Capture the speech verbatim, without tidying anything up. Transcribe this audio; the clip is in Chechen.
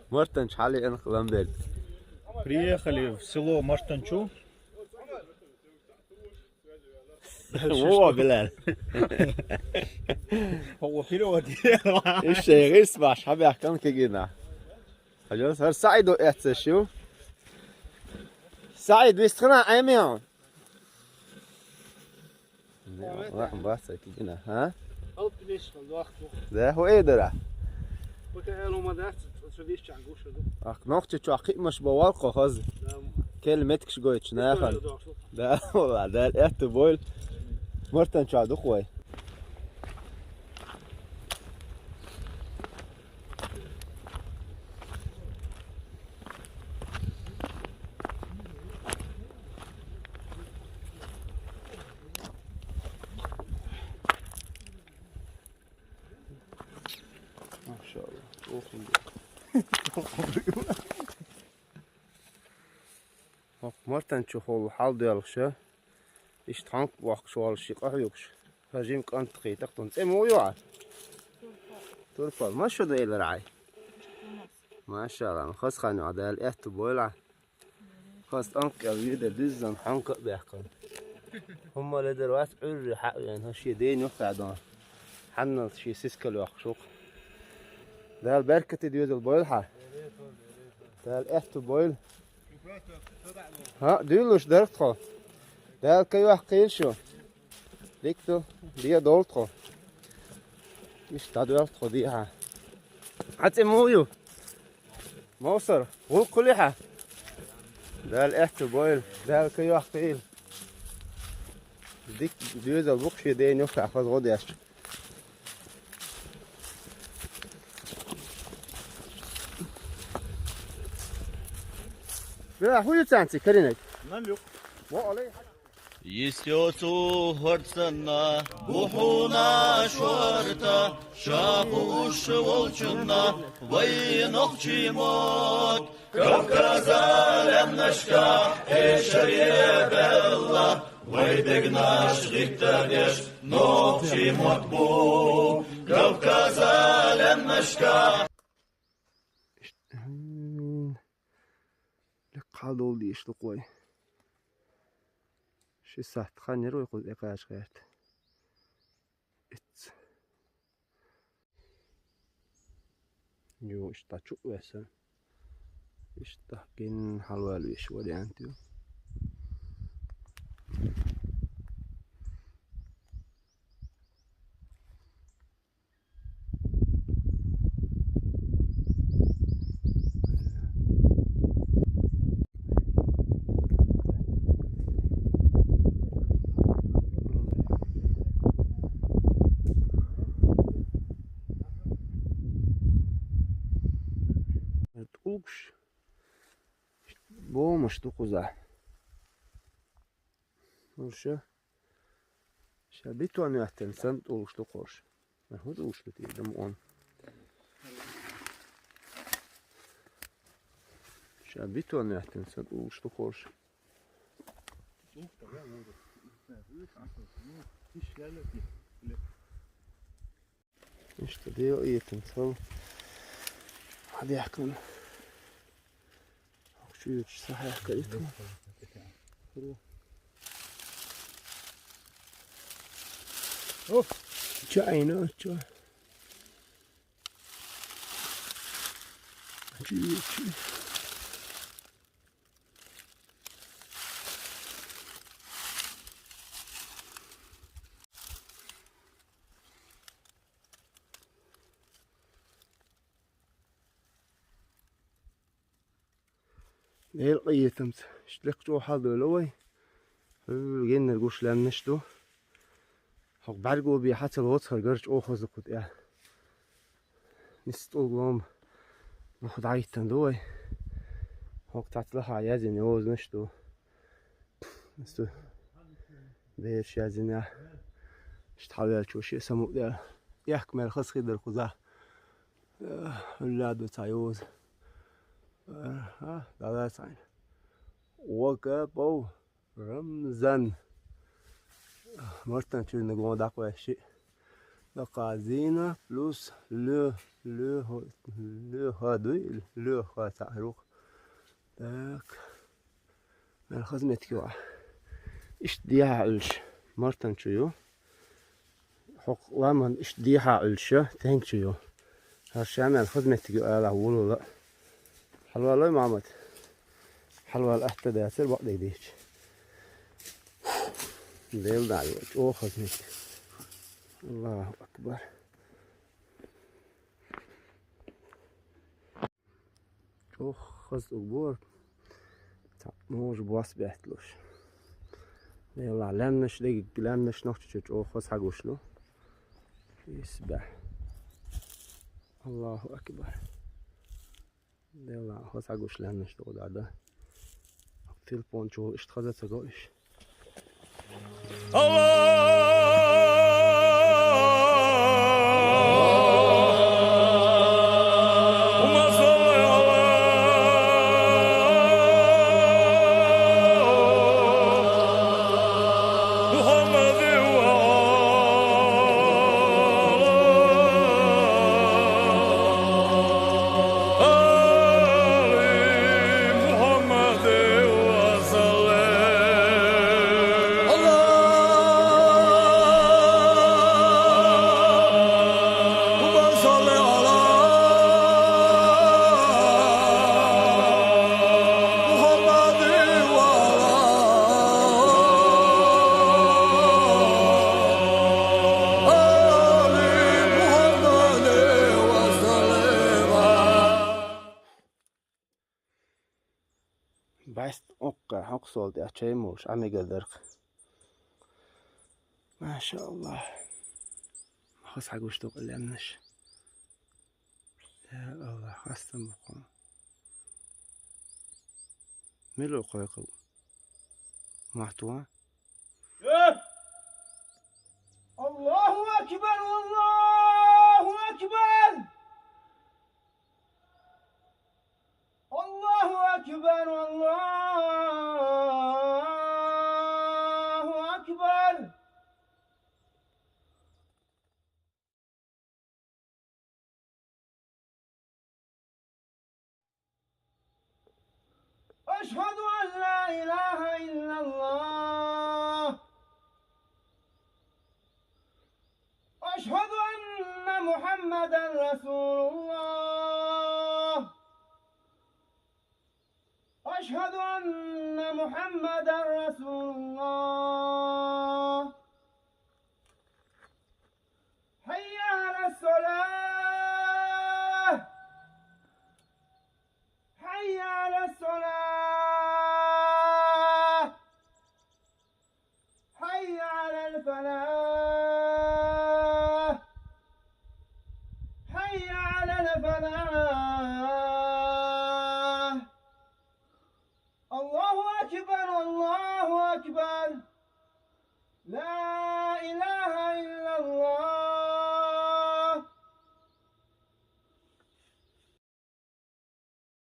Мартанчу хьалаенах Ламберт. Приехали в село Мартанчу. Во, Билал. Хьо перевод. Ишшей гӀирс баш, хьабаьхкан кегина. Хьажал, хӀара СаӀидо эццаш ю. СаӀид, вистхина Ӏемион. Ва, бац, кигина, а? Алп вешхал, вахт, вахт. Да, хӀу э дара? Пока эло ма дац, цо виш чан гуша ду. Ах, нохча чу кхиъмаш бовал кхо хаз. Да, ма. Кел меткш гойтш, нахал. История дохлу. Да, вала, да, это боль. Мартан чу духвай. Машалла. Охуй. Хьо Мартан чу хьол хьал доьлхуша. Иштта хьанкъ бохкуш волуш ши къахьоьгуш. Хажим кӀант хетах тун. ЦӀе мугӀ ю Ӏа? Турпал. Турпал. Маша ду элар Ӏай? Машалла. Хас хан ю Ӏа, Дала аьтту бойла. Хас тӀанкъ кӀел вида дуьззан хьанкъа а баьккхина. ХӀумма ледар вац Ӏуьрри хьаъ вен, хӀа шен ден юххе дон. Хьанналц шен сискал йоккхуш ву-кх. Дала беркате доьзал бойла хьан. Дала аьтту бойла. ХӀаъ, дуьйлуш дара тхо. Дала кайохкийла шу. Дика ду, бен долу тхо. Иштта дӀадоьлху тхо дехьа. Хьан цӀе мугӀ ю? Мовсар, гӀуллакх хуьлий хьан? Дала аьтту бойла, Дала кайохкийла. Дика доьзал бу-кх шен ден юххе хаза гӀо деш. Бера, хӀун ю царна цӀе каринарг? Нал ю. Во алай. Йисте цу хӀорд санна, бу хьуна шорта, ша хууш волчунна, вай нохчий мотт. Кавказа лаьмнашкахь эшаре баьлла, вай дегнаш гӀиттадеш нохчий мотт бу. Кавказа лаьмнашкахь. Лекха хьал долу дийш ду-кх вай. Ши сахьт хан яра вай кхуза тӀекхача гӀерта. Эцца. Йо, иштта чу а весан. Иштта гин хьалаваьлла веш вариант ю. ТӀулгаш бомаш ду кхузахь. Уьш ша бетон йоьттина санна тӀулгаш ду кхуш. Ма хӀун тӀулгаш ду те, дама он? Ша бетон йоьттина санна тӀулгаш ду кхуш. Иштта дегӀ а этанца хӀал хьадаьхкина. Чуьйраш ца хьаьхкира тхо. Чу Ӏийна, чу. Чуьйраш. Дела къинхетамца, иштта лекха чӀогӀа хьал дойла вай. ХӀуьлла геннара гуш лаьмнаш ду. ХӀокху бӀаьрго бен хьан ца лоцу хӀара гар чӀогӀа хаза кху тӀе. Нисса тӀулг лом буху дӀахӀиттина ду вай. ХӀокху цхьацца лахахь яздина йозанаш ду. Аса бераш яздина. Иштта хьавелчо шен самукъадаьлла. Эхка мел хаза хир дара кхузахь. Э, хӀуьлла ду цхьа йоза. Э, а, дӀалаца хьайна. Вака бов. Рамзан. Мартан чуьйраниг вон дӀакхоьссича. Дакъа зийна плюс лоь, лоь, лоь Ха дуй, лоьха ха цхьаъ рух. Так. Мел хаза меттиг ю Ӏа. Иштта дехьа Ӏуьллуш Мартан чу ю. ХӀокху ламан иштта дехьа Ӏуьллуш я, тенг чу ю. ХӀара ша мел хаза меттиг ю ала вуллала. Хьалаваллой, Мухьаммад? Хьалавала атта дацара бакъдерг дийцича. Дела дӀа ю, чӀогӀа хаза меттиг. Аллаху акбар. ЧӀогӀа хаза уг бора. Цхьа мужа бос бетталуш. Делахь лаьмнаш дегиг, лаьмнаш нохча чу чӀогӀа хаза хьагуш ду. Исбаьхь. Аллаху акбар. Делахь хаза хьагуш лаьмнаш ду дада. Телефон чу иштта хаза ца го иш. Баст оккха, хьокху сол тӀехь чай муш, Ӏамига дарх. Машааллах. Хас хьагуш ду къилемнаш. Я Аллах, хастам бу кху. Мила кхойкху? Махтуа? Аллаху акбар, Аллаху акбар! Аллаху акбар, Аллаху акбар! أشهد أن لا إله إلا الله. أشهد أن محمدا رسول الله. أشهد أن محمدا رسول الله. حي على الصلاة. حي على الصلاة. حي على الفلاح. حي على الفلاح. الله أكبر، الله أكبر. لا